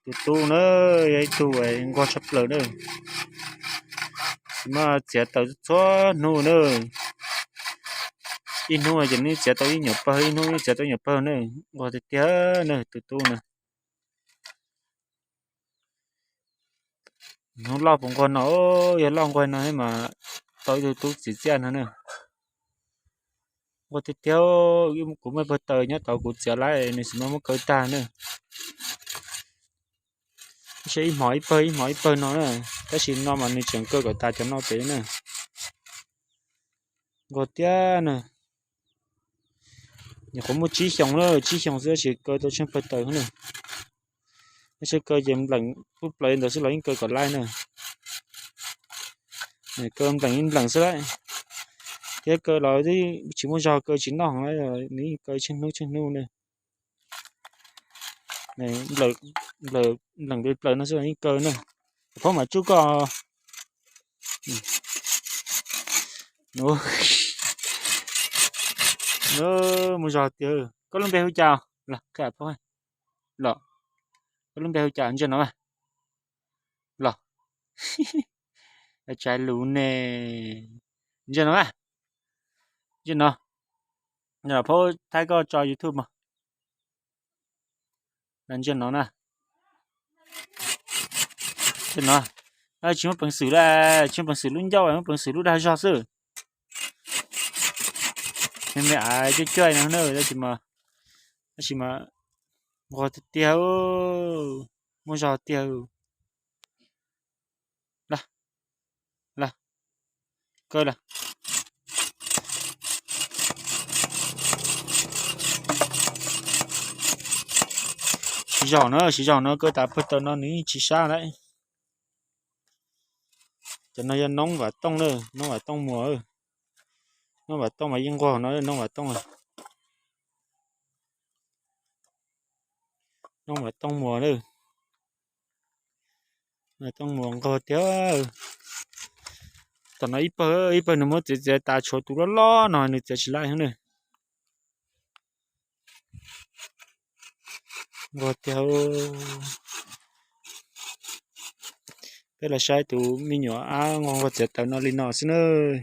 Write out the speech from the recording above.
Tus tub na, yog ib tug nquag tshaj plaws na. Tsis muaj txiav taws txhua hnub na. Ib hnub ces nws txiav tau ib nyuam pawg, ib hnub nws txiav tau ib nyuam pawg na. Nquag tiag tiag na tus tub na. Hnub loj puas nquag no, yog loj nquag no mas tau ib tug tub txiv txiaj no na. Nquag tiag tiag, kuv muaj pawg taws nyob tod kuv txiav lawm nws tsis muab kaw tag na. Ib hmo ib pawg ib hmo ib pawg no na, tab sis no mas nws tseem kaw kom tas cov no pem na. Nquag tiag na. Nyuam qhuav muaj tsib xyoos na, tsib xyoos xwb tab sis kaw tau tsheej pawg taws na. Tab sis kaw ces npleem pub plaws ntawd xwb los yeej kaw kom laij na. Kaw npleem ib npleem xwb lawm. Thiab kaw los tsis muaj zog kaw tsis noj, nws yeej kaw tsheej hnub tsheej hnub na. Npleem plaws no xwb los yeej kaw na. Phob mam tsuj koj. Muaj zog tiag. Koj lub npe hu cas? Los, koj lub npe hu cas? Ntsia no mas. Los, tsav lus ne. Ntsia no mas. Ntsia no, phob thaij koj tso YouTube mas. Ntsia no na. Ntsia no, tsis muaj peev xwm li, tsis muaj peev xwm lub ncauj, muaj peev xwm lub dag zog xwb. Me me av cuaj cuaj no na, tab sis mas nquag tiag tiag, muaj zog tiag. Los, los, kaw los. Siv zog na, siv zog no kaw tas pawg taws no nws yeej tsis sab lawm. Cov no yog noob vam tooj na, noob vam tooj muas. Noob vam tooj mas yeej nquag no, noob vam tooj. Noob vam tooj muas na. Tooj muas nquag tiag. Tom no ib pawg, ib pawg nws muab txiav txiav tas tshuav tus loj loj no nws txiav tsis laij na. Nquag tiag. Peb los saib tus me nyuam ab nquag nquag txiav taws no li no xwb nawb.